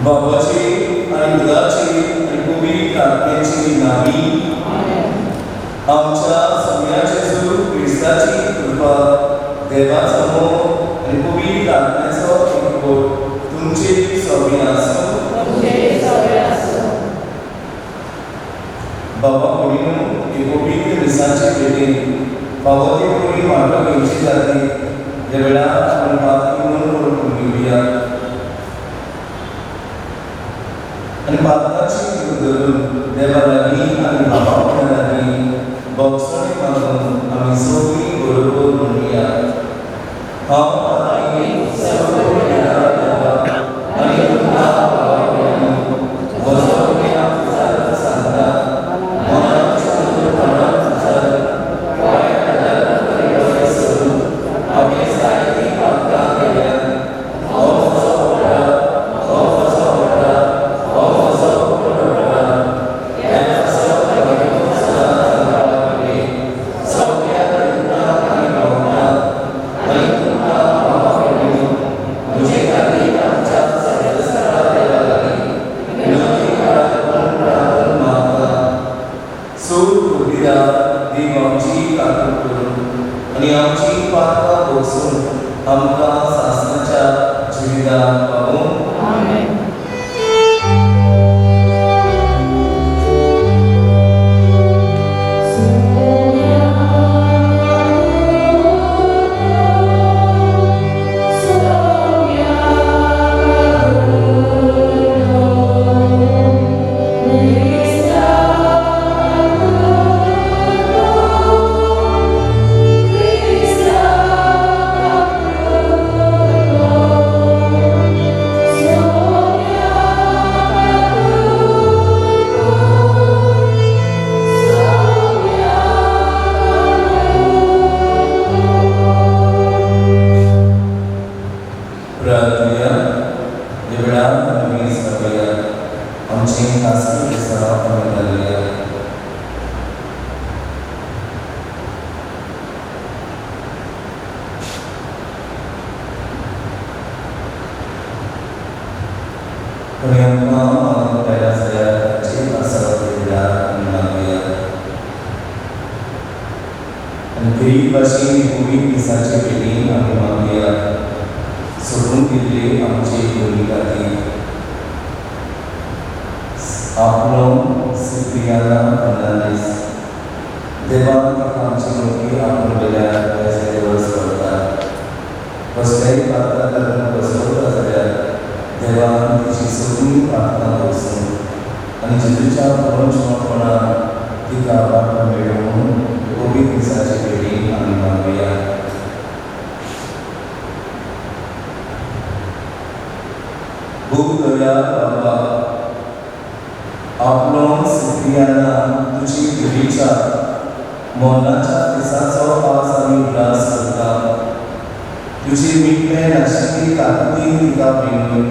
बाबाची आणि मुलाची आणि पवित्र आत्म्याची नावी. आमच्या सम्याचे जेजू क्रिस्ताची कृपा, देवाचो मोग आणि पवित्र आत्म्याचो एकवट तुमचे सगळीं आसूं. बाबा भयणीनो, हे पवित्र मिसाचे भेटेन फावो ते पयलीं वांटो घेवचे खातीर ह्या वेळार आपण पातकी मन करून घेवया आनी पातकाची धरून देवा लागीं आनी बाबा लागीं भोगसणी मागून आमी सगळीं बरोबर म्हणुया. हांव पातकी देवा आनी तुमकां बाबा भयणीनो, म्हजो गुन्यांव सांगता. हांवें जायतीं पातकां केल्यांत. हो म्हजो अपराध, हो म्हजो अपराध, हो म्हजो व्हड अपराध. ह्या सगळ्या देवतांक आनी भक्तांक आनी तुमकां भावा भयणीनो, म्हजे खातीर आमच्या सर्वेस्परा देवा लागीं विनंती करात म्हूण प्रार्थना मागता. सूर पुरविरा देव आमची काकूट करून आनी आमची पातकां भोगसून आमकां सासणाच्या जिविताक पावूं. आमेन. प्रार्थुया. ह्या वेळार आमी सगळ्या आमची खासगी दिसा आमी घालुया. कोणी आमकां मागूंक मेळटा जाल्यार ताचे खासा वेळार आमी मागुया. आनी गरीब भाशेन पवित्र मिसाचे भेटीन आमी मागुया सोडून दिल्ले आमचे भयणी खातीर. आपलो सिप्रियाना फर्नांडीस, देवान ताका आमची मुखी आपूण वेल्यार देवस करता. कसल्याय पात्राक लागून बसवता जाल्यार देवान तिची सगळीं प्रार्थना बसून आनी जेजूच्या परमशमपणान तिका वाटो मेळोवन पवित्र मिसाचे भेटीन आमी मागुया. भूक दया बाबा, आपलो सिप्रियाना तुजी जिबेच्या मरणाच्या दिसाचो आज आमी उगडास करता. तुजी मिटले नाशिल्ली ताकदीन तिका मेळून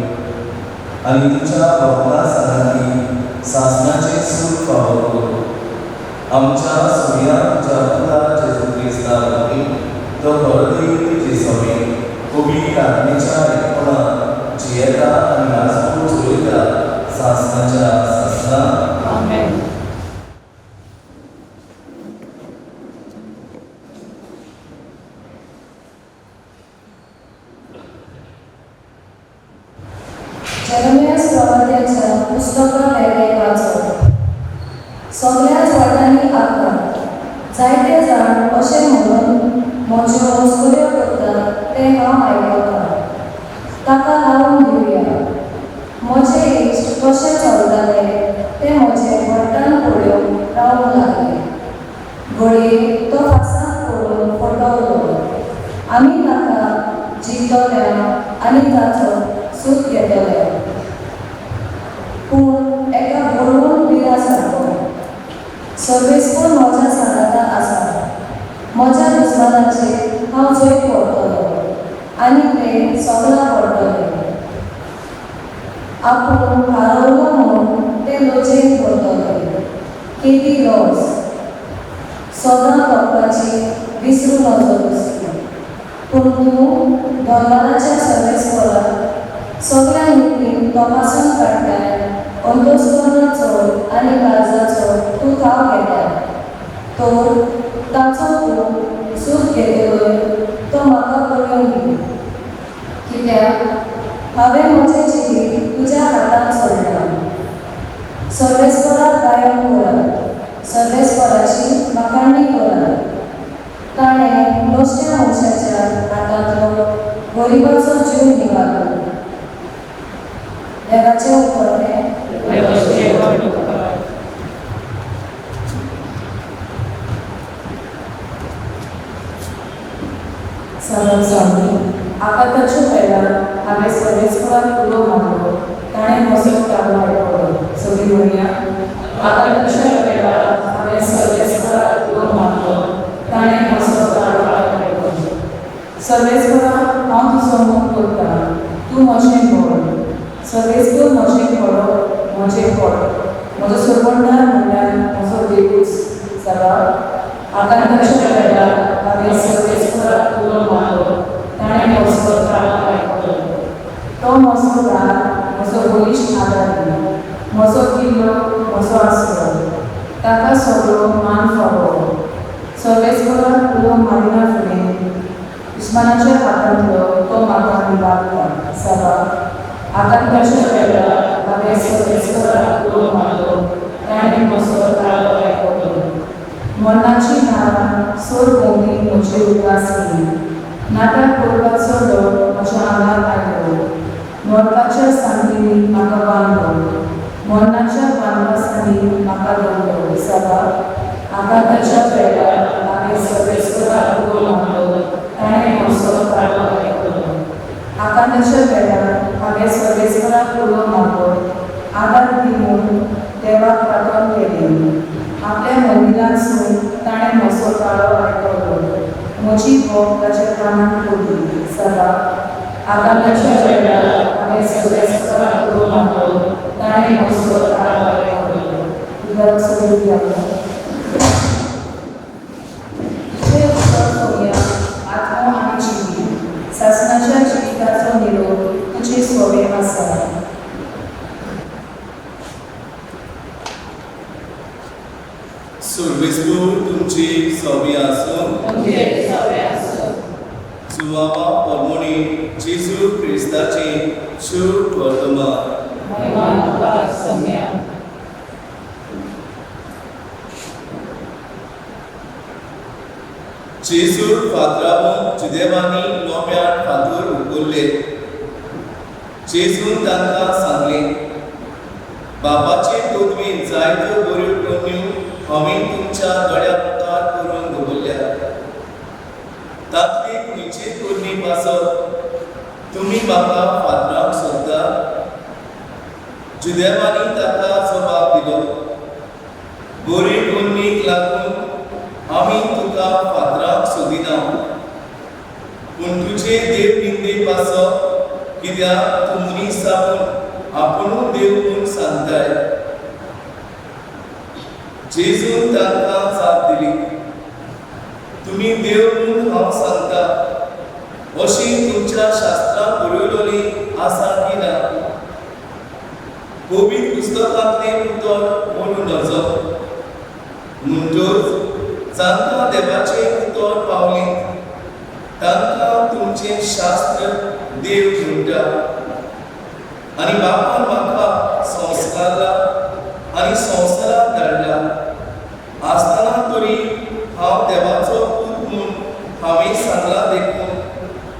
आनी तुज्या भक्ता सांगाती सासणाचें सूख फावो कर. आमच्या सोया तुज्या पुता जेजू क्रिस्ता वरवीं, तो खरो तुजे सवे पवित्र आत्मेच्या एकपणान जियेता आनी राजपूत चलयता सासणाच्या सासणा. आमेन. जेरेमियास प्रवाद्याच्या पुस्तकावेलें वाचप. सगळ्याच वाटांनी आकांत जायते जाण अशें म्हणून म्हज्यो मस्कऱ्यो करतात तें हांव आयकतां, ताका लावन दिवया. म्हजे इश्ट कशे चलताले ते म्हजे भट्टान पळोवंक रावूंक लागले. घडये तो फांसांत पडून फटवलो, आमी ताका जिखतले आनी ताचो सूद घेतले. पूण एका बरोवन बिरा सारको सर्वेस्पर म्हज्या सांगाता आसा. म्हज्या दुस्मानाचेर हांव जैत व्हरतलो आनी ते सगळा पडटले. आपूण हारवलो म्हूण ते लजेक पडटले. केदी लज! सदां लोकांची विसरूं नजो दिसली. पूण तूं दनपाराच्या सर्वेस्पराक सगळ्या नितीन तपासून काडटाय. अंतस्करणाचो आनी काळजाचो तूं थाव घेताय. तर ताचो तूं सूद घेतलोय तो म्हाका कळोवन दी, कित्याक हांवें म्हजें जिवीत तुज्या हातांत सोडलां. सर्वेस्पराक गायन करात, सर्वेस्पराची वाखाणणी करात. ताणें नश्ट्या मनशाच्या हातांतलो गरिबाचो जीव निवारलो. देवाचें उतर हें. देवाचे व्हड उपकार. सनद स्वामी, आकांताच्या वेळार हांवें सर्वेस्पराक उलो मारलो, ताणें म्हजो ताळो आयकलो. सगळीं म्हणया. आकांताच्या वेळार हांवें सर्वेस्पराक उलो मारलो, ताणें म्हजो ताळो आयकलो. सर्वेस्परा, हांव तुजो मोग करता, तूं म्हजें बळ. सर्वेस्पर म्हजें खडो, म्हजें फळ, म्हजो सोडवणदार म्हणल्यार म्हजो देवूच. सदा आकांताच्या वेळार हांवें सर्वेस्पराक उलो मारलो, ताणें म्हजो ताळो आयकलो. तो म्हजो दार, म्हजो बळिश्ट आदार, म्हजो किल्लो, म्हजो आसरो. ताका सगळो मान फावो. सर्वेस्पराक उलो मारिना फुडें दुस्मानाच्या हातांतलो तो म्हाका निवारता. सभा आकांताच्या वेळार हांवें सर्वेस्पराक उलो मारलो, ताणें म्हजो ताळो आयकलो. मरणाची दारां सरभोंवती म्हजेर उप्रासली. नाटक करपाचो डर म्हज्या आंगार आयलो. नरकाच्या सांगींनी म्हाका बांदलो, मरणाच्या बांदपासांनी म्हाका दवरलो. सभा आकांताच्या वेळार हांवें सर्वेस्पराक उलो मारलो, ताणें म्हजो ताळो आयकलो. आकांताच्या वेळार हांवें सर्वेस्पराक उलो मारलो, आदार दी म्हूण देवाक प्रार्थना केली. आपल्या मंदिरांतसून ताणें म्हजो ताळो आयकलो, म्हजी बोब ताच्या कानाक पडली. सभा आकांताच्या वेळार हांवें सर्वेस्पराक उलो मारलो, ताणें म्हजो ताळो आयकलो. उदाहरण सगळी दिया. तुजें उतर सोंया आत्मो आनी जिवीत. सासणाच्या जिविताचो निरोप तुजे सोबे आसा. सर्वेस्पर तुमची सोबी आसूं. तुमचे सवे आसूं. जुवावा परमोणी जेजू क्रिस्ताची शुभ वर्तमान. महिमा तुका सोम्या. जेजू फातरावून जुदेवांनी लोप्यान फातर उखल्ले. जेजून तांकां सांगलें, बापाचे पदवीन जायत्यो बऱ्यो करण्यो हांवें तुमच्या दोळ्या मुखार करून दवरल्या. तांतली खंयची करणी पासत तुमी म्हाका फातरांक सोदता? जुदेवांनी ताका जबाब दिलो, बरी गोंदणीक लागून आमी तुका फातराक सोदिना, पूण तुजे देव निंदे पासत, कित्याक तूं मनीस आपूण आपुणूच देव म्हूण सांगताय. जेजून तांकां जाप दिली, तुमी देव म्हूण हांव सांगता अशी तुमच्या शास्त्रांत बरयलोली आसा की ना? पवित्र पुस्तकांतलें उतर मोडूं नजो. म्हणटच जांकां देवाचें उतर पावलें तांकां तुमचें शास्त्र देव म्हणटा. आनी बापान म्हाका संस्कारला आनी संवसारांत धाडला आसतना तरी हांव देवाचो पूत म्हूण हांवें सांगलां, देखून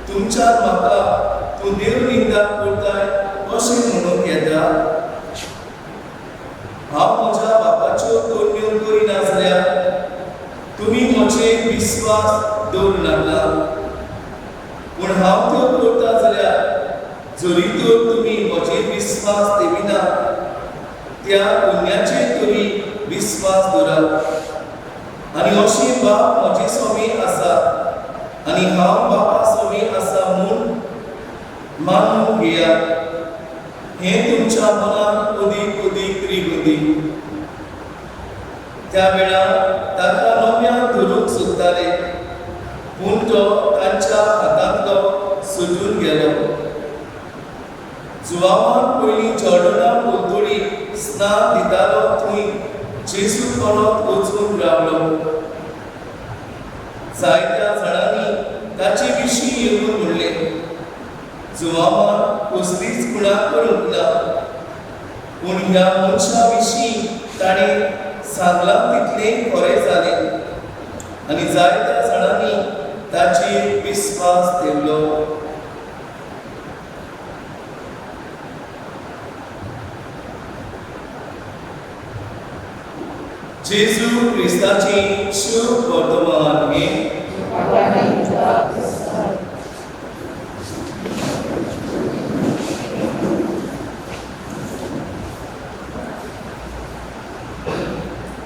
तुमच्यान म्हाका तूं देव निंदा करताय अशें म्हणूंक येता? हांव म्हज्या बापाच्यो करण्यो करिना जाल्यार तुमी म्हजेर विस्वास दवरूं नाका, पूण हांव त्यो करता जाल्यार जरी तर तुमी म्हजेर विस्वास दवरिना, त्या पुण्याचेर तरी विस्वास दवरात. आनी अशें बाप म्हजे स्वामी आसा आनी हांव बापा स्वामी आसा म्हूण मानून घेयात. हें तुमच्या मनांत अदीक अदीक रिगुंदी. त्या वेळार ताका नव्यान धरूंक सोदताले, पूण तो तांच्या हातांतलो सुटून गेलो. जुवांवान पयलीं जॉर्डना पलतडी स्नान दितालो थंय जेजू परत वचून रावलो. जायत्या जाणांनी ताचे विशीं येवन म्हणलें, जुवांवान कसलीच खुणा करूंक ना, पूण ह्या मनशा विशीं ताणें सांगलां तितलें खरें जालें. आनी जायत्या जाणांनी ताचेर विस्वास दवरलो. जेजू क्रिस्ताची शुभ वर्तमान हें. बधाई तुका क्रिस्तांव.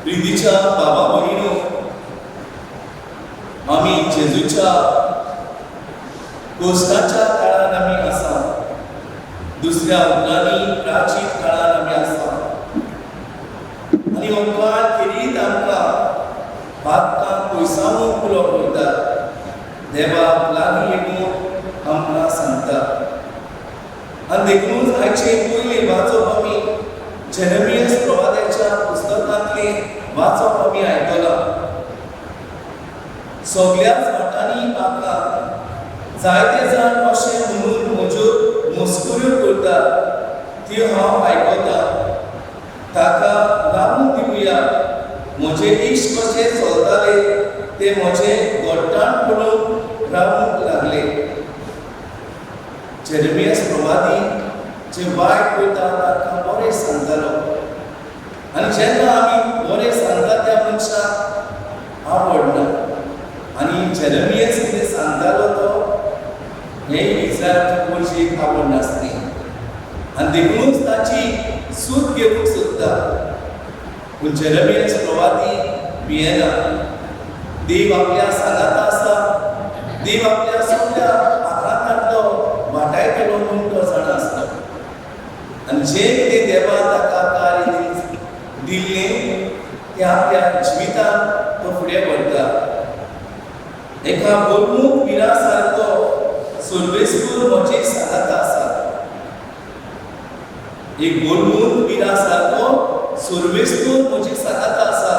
प्रितीच्या बाबा भयणीनो, आमी जेजूच्या कोस्ताच्या काळान आमी आसा. दुसऱ्या उतरांनी प्राचीन काळान आमी आसा. आनी हो काळ खेरीत आमकां पातकां पयसावूंक उलो करता, देवाक लागीं येवन आमकां सांगता. आनी देखूनच आयचें पयलें वाचप आमी जेरेमियस प्रवाद्याच्या पुस्तकांतलें वाचप आमी आयकलां. सगल्याच वाटांनी म्हाका जायते जाण अशें म्हणून म्हज्यो मस्कऱ्यो करतात त्यो हांव आयकतां, ताका लागून दिवया, म्हजे इश्ट कशे चलताले ते म्हजे घट्टाण पळोवन रावूंक लागले. जेरेमियस प्रवादी जे वायट करता तांकां बरें सांगतालो. आनी जेन्ना आमी बरें सांगता त्या मनशाक आवडना. आनी जेरेमियस कितें सांगतालो तो हें इस्रायलाच्या पोरशेक आवडनासली. आनी देखूनच ताची सूद घेवंक सोदता. पूण जेरेमियस प्रवादी भियेना. देव आपल्या सांगाता आसा, देव आपल्या सगल्या आकांतांतलो वाटायतलो म्हूण तो जाणा आसलो. आनी जें कितें देवान ताका कार्य दिल्लें तें आपल्या जिवितांत तो फुडें व्हरता. एका बलमूख विरा सारको सर्वेस्पूर म्हजे सांगाता आसा. एक बलमूख विरा सारको सर्वेस्पूर म्हजे सांगाता आसा.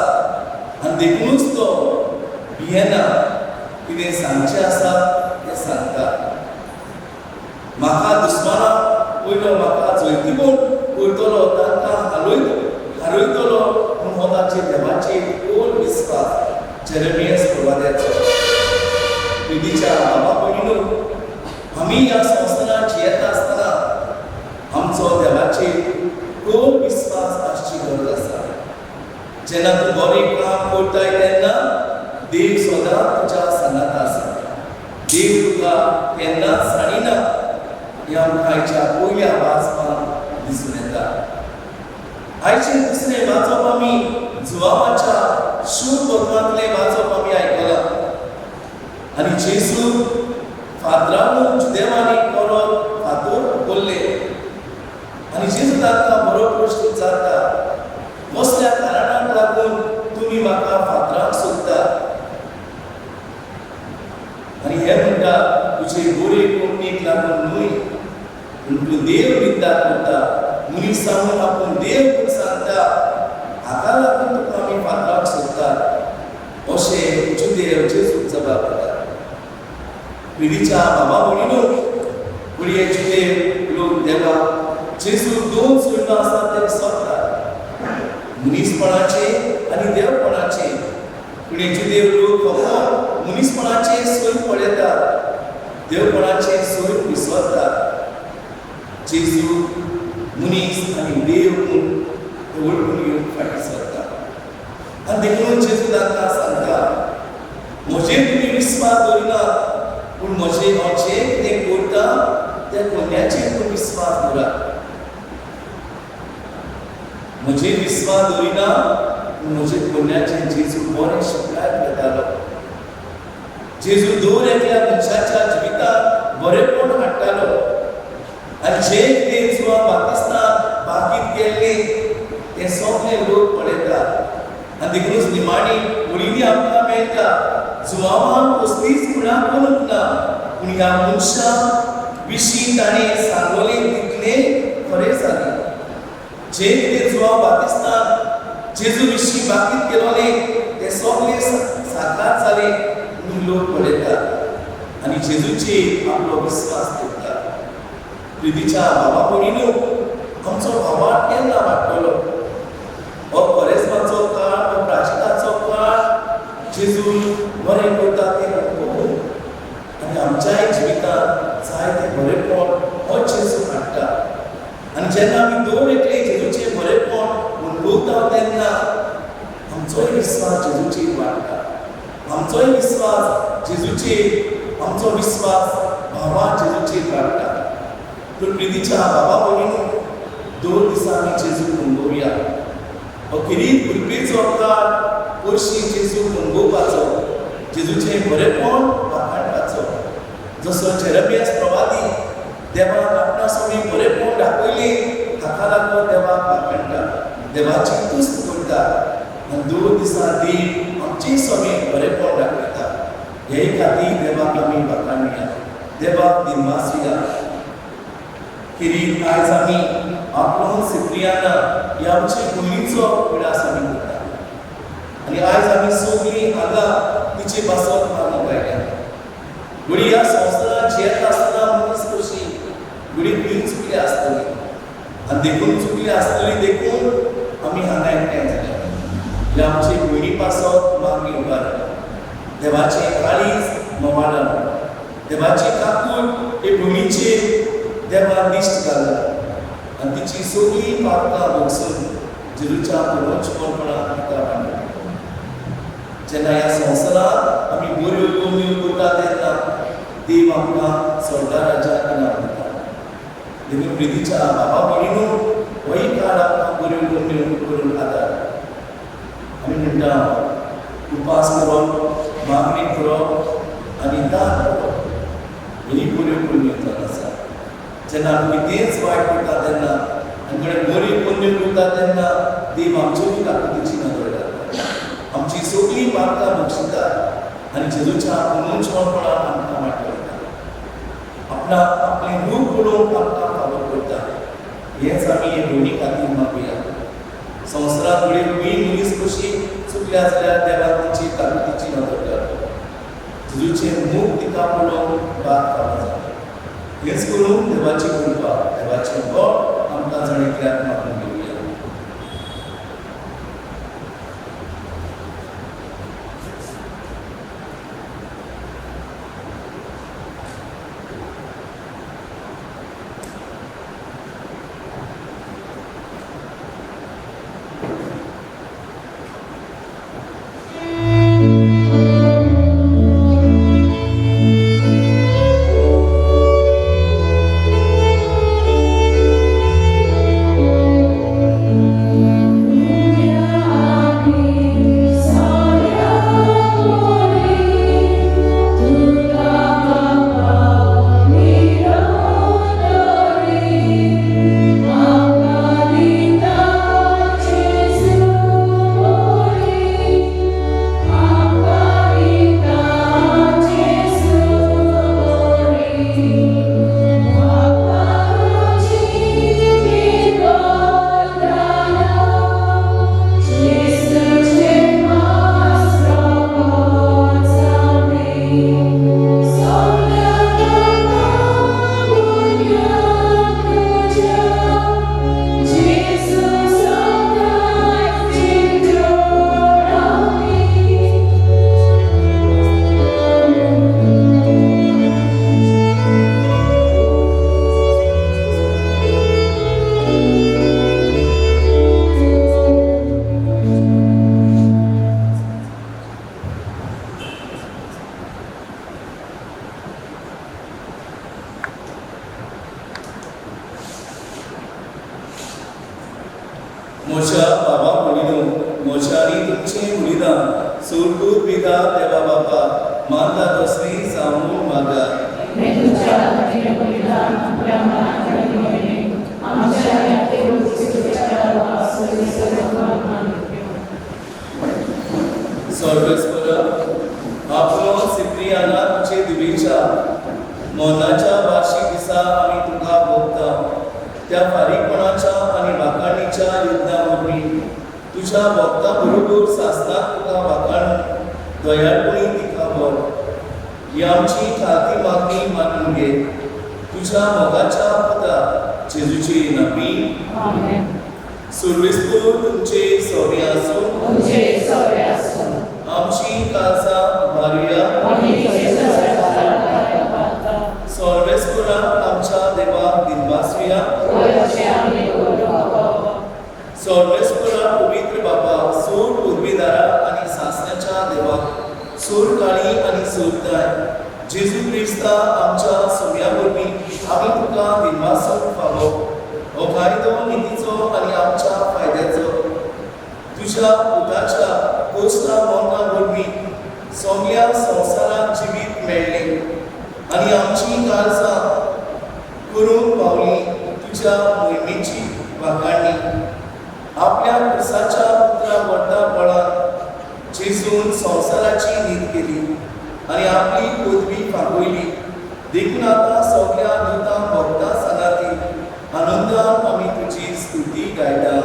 आनी देखूनच तो भियेना, कितें सांगचें आसा तें सांगता. म्हाका दुस्माना पयलो म्हाका जैतिवंत करतलो, तांकां हारयतलो म्हूण हो ताचेर देवाचेर खोल विस्वास जेरेमियस प्रवाद्याचो. प्रितीच्या बाबा भयणीनो, आमी ह्या संवसारांत जियेता आसतना आमचो देवाचेर खोल विस्वास आसची गरज आसा. जेन्ना तूं बरें काम करताय तेन्ना देव सदांच तुज्या सांगाता आसा. देव तुका केन्नाच सांडिना हें आमकां आयच्या पयल्या वाचपांत दिसून येता. आयचें दुसरें वाचप आमी जुवांवाच्या शूर पत्रांतलें वाचप आमी आयकलां. आनी जेजू फातरानू जुदेवांनी परत फातर उखल्ले आनी जेजू तांकां बरो प्रश्न विचारता, कसल्या कारणाक लागून तुमी म्हाका फातराक सोदता? आनी हे म्हणटा, तुजे गोरे कोंकणीक लागून न्हय, पूण तूं देव निंदा करता, मनीस सांगून आपूण देव म्हूण सांगता, हाका लागून तुका आमी फातराक सोदतात, अशें जुदेव जेजूक जबाब दिता. पिढीच्या बाबा म्हणिनू घडये जुदेव लोक देवाक जेजू दोन सोडणां आसात ते विसरतात, मनीसपणाचे आनी देवपणाचे. पूण हे जुदेव लोक फकत मनीसपणाचे सोय पळयतात, देवपणाचे सोय विसरतात. जेजू मनीस आनी देव म्हूण ते वळखून घेवंक फाटीं सरतात. आनी देखून जेजू तांकां सांगता, म्हजेर तुमी विस्वास दवरिनात, पूण म्हजें हांव जें कितें करता त्या कोन्याचेर तूं विस्वास दवरात. म्हजेर विस्वास दवरिना, पूण म्हजे कोन्याचेर. जेजू बरें शिकलायत घेतालो. जेजू दर एकल्या मनशाच्या जिवितांत बरेपण हाडटालो आनी जें कितें जुवांव बातिस्तान बाकीत केल्लें तें सगळे लोक पळयतात. आनी देखूनच निमाणी वळींनी आमकां मेळटा, जुवांवान कसलीच खुणा करूंक ना, पूण ह्या मनशा विशीं ताणें सांगलें तितलें खरें जालें. जें कितें जुवांव बातिस्तान जेजू विशीं बाकीत केलोलें तें सगळें साकार जालें म्हणून लोक पळयतात आनी जेजूचेर आपलो विस्वास दवरतात. प्रितीच्या बाबा भयणीनू, आमचो भावार्थ केन्ना वाडटलो? हो कोरेस्माचो काळ, हो प्राचिताचो काळ, जेजू बरें करता तें पळोवन आनी आमच्याय जिवितांत जायते बरेपण हो जेजू हाडटा. आनी जेन्ना आमी दोन एकले जेजूचें बरेपण अणभवता तेन्ना आमचोय विस्वास जेजूचेर वाडटा, आमचोय विस्वास जेजूचेर, आमचो विस्वास भावा जेजूचेर वाडटा. पूण प्रितीच्या बाबा भयणीनू, 2 दिसांनी जेजूक अणभवया. हो खेरीत कृपेचो काळ पयशी जेजूक अणभवपाचो, जेजूचें बरेपण वाखाणपाचो. जसो जेरमियास प्रवादी देवान आपणा सगळीं बरेपण दाखयलें, हाका लागून देवाक वाखाणटा, देवाची तुस्त करता. आनी 2 दिसां देव आमचेय सगळें बरेपण दाखयता. हे खातीर देवाक आमी वाखाणया, देवाक दिनवासुया. खेरीत आयज आमी आपलो सिप्रियाना ही आमची भयणीचो पिडास आमी करता आनी आयज आमी सगळीं हांगा तिचे पासत मागूंक आयल्या. घडये ह्या संवसारांत जियेता आसतना मनीस कशी घडये खंय चुकली आसतली आनी देखून चुकली आसतली, देखून आमी हांगा एकठांय जाल्या. ही आमचे भयणी पासत मागणी उबारल्या. देवाचें काळीज मोवाळान, देवाची काकूट हे भयणीचेर देवान दिश्ट घाला आनी तिची सगळीं पातकां भोगसून जेजूच्या पुर्वजपणाक तिका मांडली. जेन्ना ह्या संवसारांत आमी बऱ्यो करण्यो करता तेन्ना देव आमकां स्वर्गा राज्याक इनाम दिता. देखून प्रितीच्या बाबा भयणीनू, होय काळ आमकां बऱ्यो करण्यो करूंक आदार. आमी म्हणटा, उपास करप, मागणी करप आनी दान करप ही बऱ्यो करण्यो जावन आसा. जेन्ना आमी कितेंच वायट करता तेन्ना आनी कडेन बरी करण्यो करता तेन्ना देव आमचेरूय ताकदीची नदर घालता, आमची सगळीं पातकां बक्षिता आनी जेजूच्या पुनर्जन्मपणान आमकां वाट वता, आपणाक आपलें रूप पळोवंक आमकां फावो करता. हेंच आमी हे भयणी खातीर मागुया. संवसारांत घडये खंय मनीस कशी चुकल्या जाल्यार देवान तिची ताकदीची नदर घालता, जेजूचें मूख तिका पळोवंक बाद फावो जाता. हेच करून देवाची कृपा, देवाचें बळ आमकां जण एकल्याक मागून घेवया. Thank you. बलिदान सोरगूत पिता देवा बापा मानता तसली जावूं मागा. सर्वेस्पर आपलो सिप्रियाना तुझे दिवेच्या मौनाच्या वार्षिक दिसा आमी तुका भोगता त्या फारीकपणाच्या आनी वाखाणीच्या युद्धा वरवीं तुज्या भोगता बरोबर सासनाक तुका वाखाणून दयाळपणी तिका बोल. ही आमची खाती मागणी मानून घे तुझ्या मोगाच्या पुता जेजूचे नामी. सर्वेस्पर तुमचे सोबे आसूं. आमची काळजां मारुया. सर्वेस्पराक आमच्या देवाक दिनवासुया. सर्वेस्परा पवित्र बाबा सूर उर्बीदारा आनी सासण्याच्या देवाक सूर काळी आनी सूरताय जेजू क्रिस्ता आमच्या सोम्या वरवीं आमी तुका दिनवासूंक फावो. हो कायदो नितीचो आनी आमच्या फायद्याचो. तुज्या पुताच्या कोस्ता मरणा वरवीं सगळ्या संवसाराक जिवीत मेळ्ळें आनी आमची काळजां करूंक पावली तुज्या मोहिमेची वाखाणणी. आपल्या क्रुसाच्या पुत्रा व्हडा बळान जेजून संवसाराची नीत केली आनी आपली पदवी फांगयली. देखून आतां सगळ्या दुतां भक्तां सांगाती आनंदान आमी तुजी स्तुती गायता.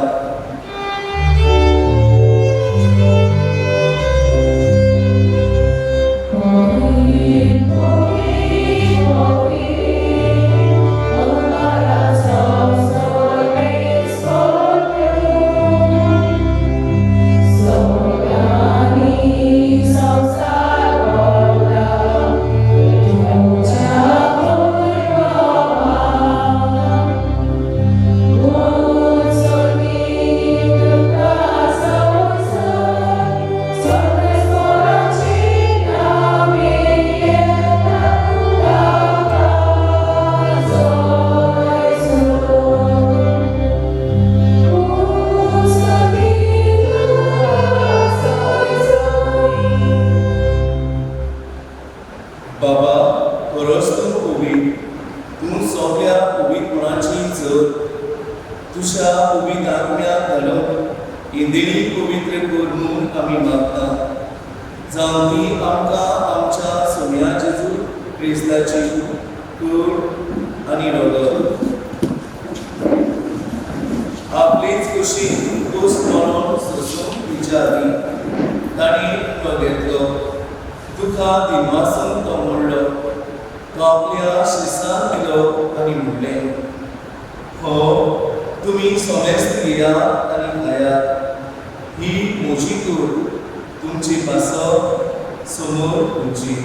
बाबा खरोच तूं पवित्र, तूं सगळ्या पवित्रपणाची जर तुज्या पवित्र आत्म्याक घालून ही देणी पवित्र कर म्हूण आमी मागता. जावं ती आमकां आमच्या सोम्या जेजू क्रिस्ताची कूड आनी रगत. आपलेच कुशीन कोस मरण सोसूंक तिच्या आदीं तांणी तो घेतलो. तुका दिनवासून तो मोडलो. तो आपल्या शिसांक दिलो आनी म्हणलें, हो तुमी समेस्त घेयात आनी खायात. ही म्हजी कूड तुमची पासत समोर उरची.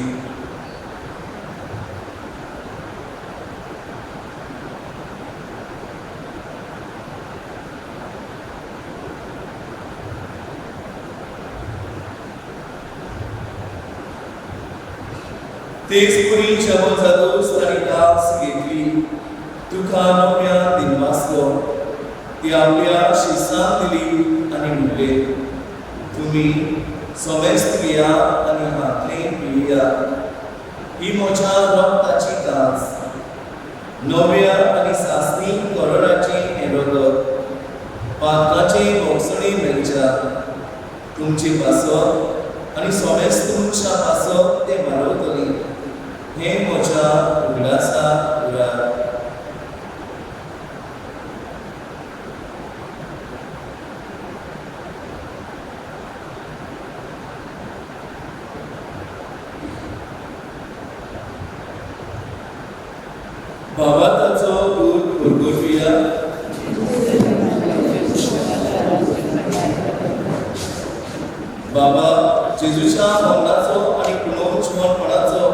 तेच पुरी जेवण जातूच ताणी कास घेतली. तुका नव्या दिनवासलो. ती आपल्या शिसांक दिली आनी म्हणलें, तुमी समेस्त घेयात आनी हातलें पियात. ही म्हज्या रक्ताची कास, नव्या आनी सासणी करोडाची हें रगत पातकाचे भोगसणी मेळच्या तुमचे पासत आनी समेस्त मनशां पासत तें मारवतली. हें म्हज्या उगडासाक उरात. बाबा ताचो दूत गुरगुरपिया. बाबा जेजूच्या मरणाचो आनी पुनर्जिवनपणाचो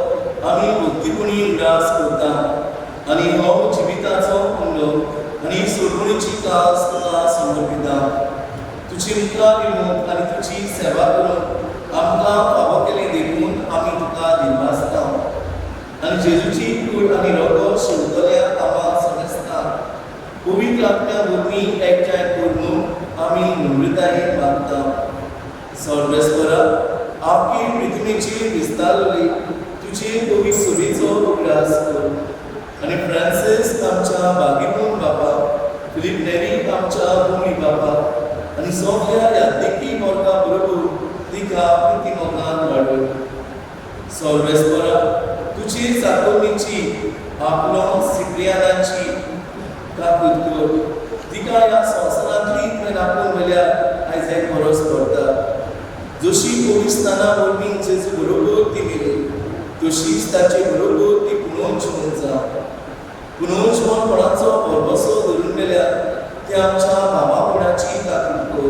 आमी भक्तीपणी उगडास करता आनी हो जिविताचो उंडो आनी सोडवणीची कास तुका समर्पिता. तुजी मुखार येवन आनी तुजी सेवा करून आमकां फावो केलें देखून आमी तुका दिनवासता. आनी जेजूची कूड आनी रगत शेवतल्या कामाक समजता पवित्र आत्म्या वरवीं एकठांय कर म्हूण आमी नम्रतायेन मागता. सर्वेस्परा आपली पृथ्वीची विस्तारली तुझे कवी सुबीचो उगडास कर आनी फ्रांसीस आमच्या बागीमोन बापा, फिलीप नेरी आमच्या भूमी बापा आनी सगळ्या यादीकी मोर्गा बरोबर तिका प्रिती मोगान वाडय. सर्वेस्परा तुझे चाकोरणीची आपलो सिप्रियानाची काकूत कर, तिका ह्या संवसारांतली तुवें आपोवन व्हेल्या आयज एक गरज पडटा. जशी पविस्ताना वरवीं जेजू बरोबर ती मेली तशीच ताचे बरोबर ती पुनोजवन जावं. पुनोजवनपणाचो भरवसो धरून गेल्या त्या आमच्या भावा भयणाची काकूत कर,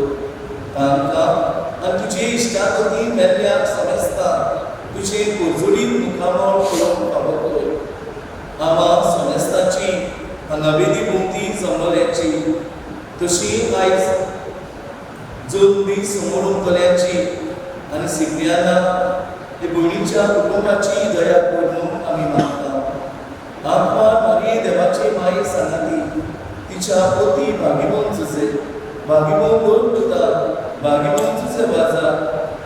तांकां आनी तुजे इश्टागती मेल्ल्याक समजता तुजें परजळीत मुखामळ पळोवंक फावो कर. आमा सोनेस्ताची हांगा वेदी भोंवती जमल्याची तशी आयज जोन दीस समोर उमतल्याची आनी सिप्रियाना हे भयणीच्या कुटुंबाची दया कर म्हणून आमी मागता. आत्मा मारिये देवाचे माये सांगाती तिच्या पोती भागीमोन जुजे, भागीमोन दोन तुका, भागीमोन जुजे वाजा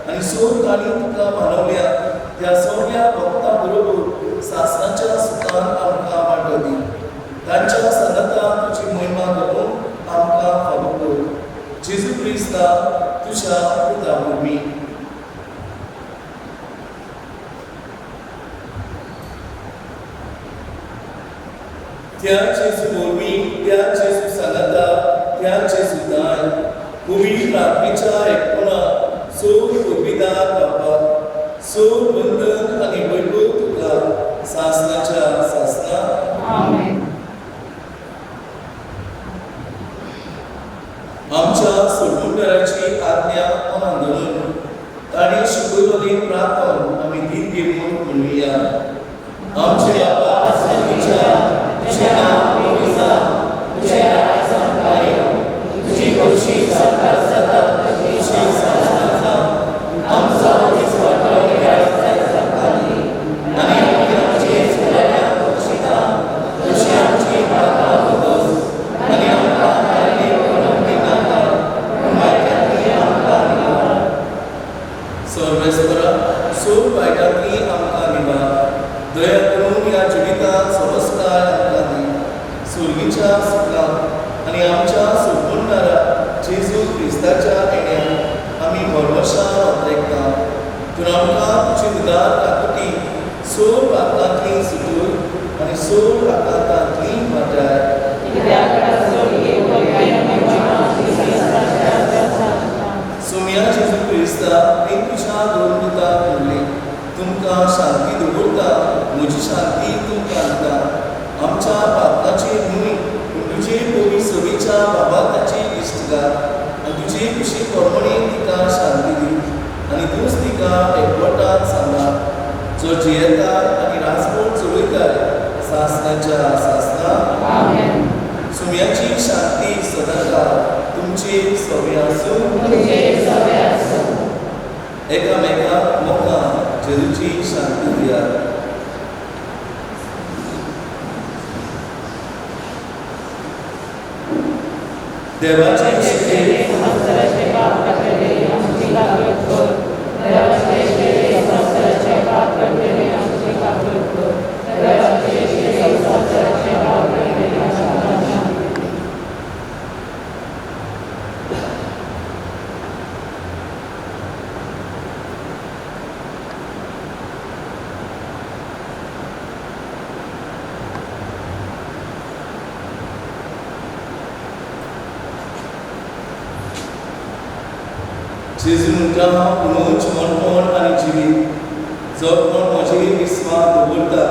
आनी सोद तांणी तुका मानवल्या त्या सगळ्या भक्तां बरोबर सासणाच्या सुखान आमकां वांटो दी. तांच्या सांगाता तुजी महिमा करून आमकां फावो कर. जेजू क्रिस्ता तुज्या पुता वरवीं. त्या जेजू वरवीं, त्या जेजू सांगाता, त्या जेजू दाय पवित्र आत्मेच्या एकपणा सोड पदवीदार बापा, सोड बंधन आनी वैभव तुका सासणाच्या सासणा. आमेन. आमच्या सोडवणदाराची आज्ञा मनान धरून ताणें शिकयलेली प्रार्थना आमी धीर घेवन म्हणुया. आमचे बापा स्वर्गीच्या, तुजें नांव पवित्र जावं, तुजें राज्य आमकां येवं, तुजी खोशी स्वर्गात जाता तशी संवसारांत जावं. आमचो दिसवडो ह्या दिसाक आमकां दी आनी आमी आमचे चुकल्यांक बक्षिता तशी आमची पापां पुदोस आनी आमकां तारणे पडूंक दिनाका, पूण वायटांतली आमकां निवार. सर्वेस्परा सोड वायटांतली आमकां निवार, दया करून ह्या जिवितांत सवस्काय आमकां दी. सुर्गीच्या सुखाक आनी आमच्या सोडवणदारा जेजू क्रिस्ताच्या येण्याक आमी भरवशान वापरेकता. तूं आमकां तुजी उदार काकुटी सोड पातकांतली सुटून आनी सोड आकांतांतली वाटाय. सोम्या जेजू क्रिस्ता, मी तुज्या दोन दुतांक म्हणलें, तुमकां शांती दवरता, म्हजी शांती तुमकां दिता. आमच्या पातकाचेर न्हय पूण तुजे पवी सभेच्या बाबाताची दिश्ट घाल आनी तुजे कुशी परमणे तिका शांती दी आनी तूंच तिका एकवटान सांबाळ, जो जियेता आनी राजवट चलयताय सासणाच्या सासणा. आमेन. सुम्याची शांती सदांकाळ तुमचे सवे आसूं. तुमचे सवे आसूं. एकामेकाक मोगान जेजूची शांती दियात. देवाचे शिके संवसाराचे पाप काडटले आमची काकळूत कर. देवाचे शेळये संवसाराचे पाप काडटले आमची काकळूत कर. देवाचे शेळये संवसाराचे पाप काडटले आमकां शांती दी. जेजू म्हणटा, हांव पुनोच मणपण आनी जिवीत, जो कोण म्हजेर विस्वास दवरता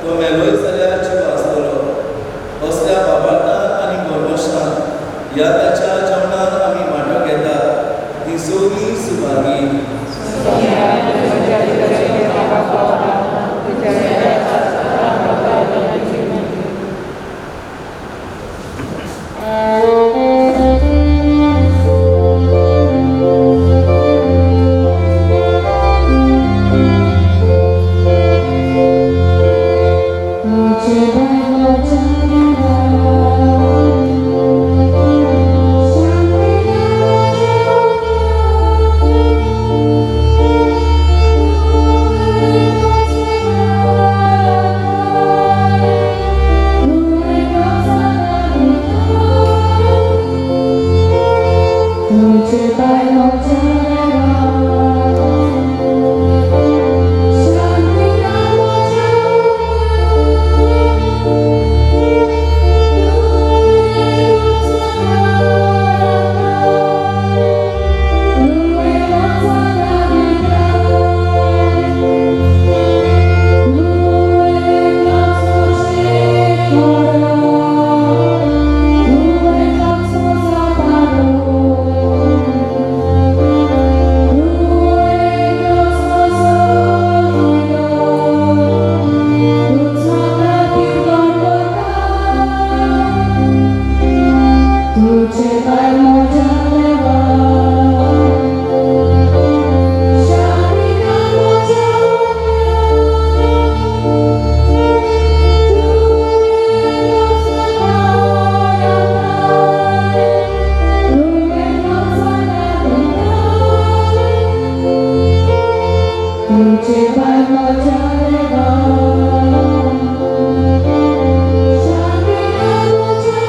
तो मेलोय जाल्यार जीव आसतलो. असल्या बाबाटान आनी भरवशान ह्या ताच्या जेवणान आमी वांटो घेता ती सगळीं सुभागी. Thank you. तुझे पाय म्हज्या देवा शांतिता म्हज्या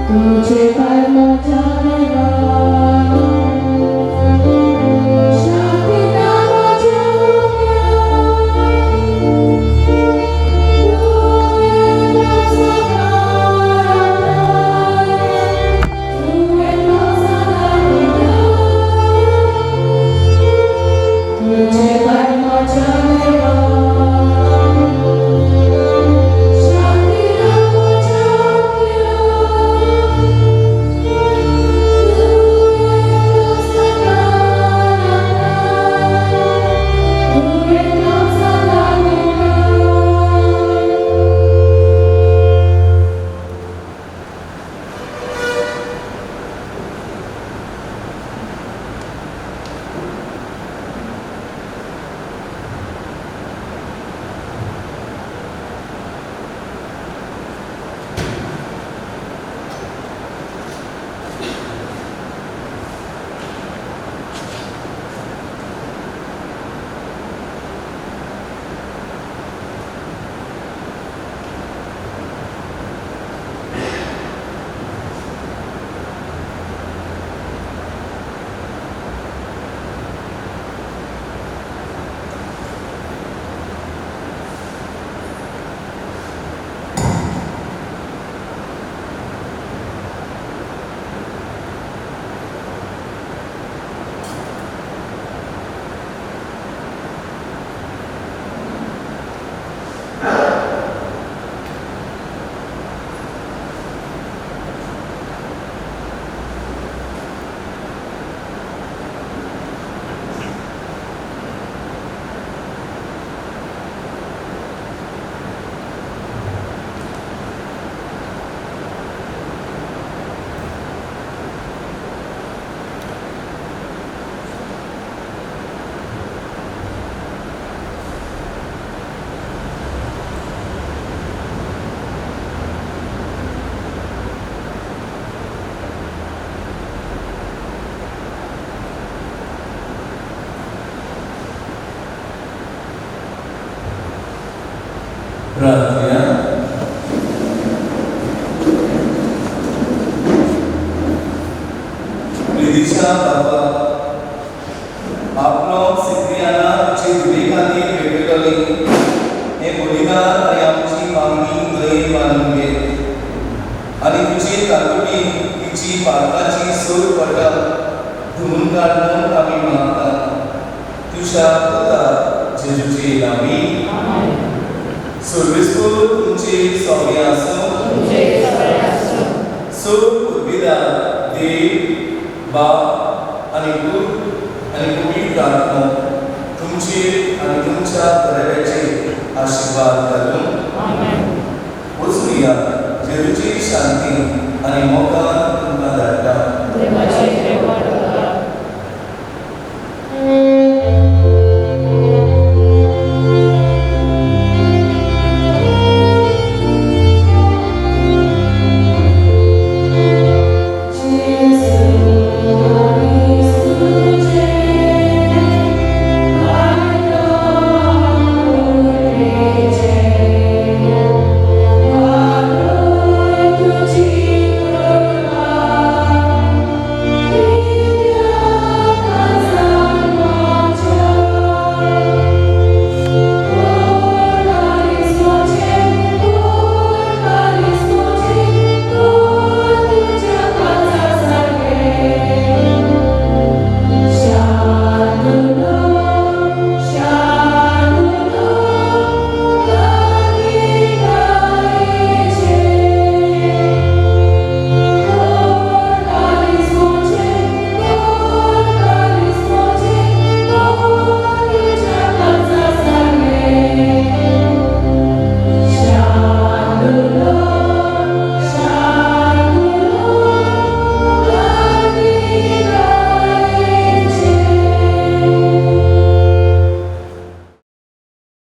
तुझे पाय म्हज्या देवा शांतिता म्हज्या तुझे पाय म्हज्या देवा शांतिता म्हज्या प्रार्थना. प्रितीच्या बाबा आपलो सिप्रियाना तुजे धुवे खातीर भेटयतली हें बलिदान आनी आमची मागणी दयेन मानून घे आनी तुजे काकुटीन तिची पातकाची सोय पडटा धुवून काड म्हूण आमी मागता तुज्या पुता जेजूचे नांवी. सर्वेस्पूर तुमचे सौम्य आसूं. सोड उर्बिदा देव बाप आनी पूत आनी पवित्र आत्मो तुमचेर आनी तुमच्या घराब्याचेर आशिर्वाद घालूं. वचुया जेजूची शांती आनी मोगान तुमकां धाडटा.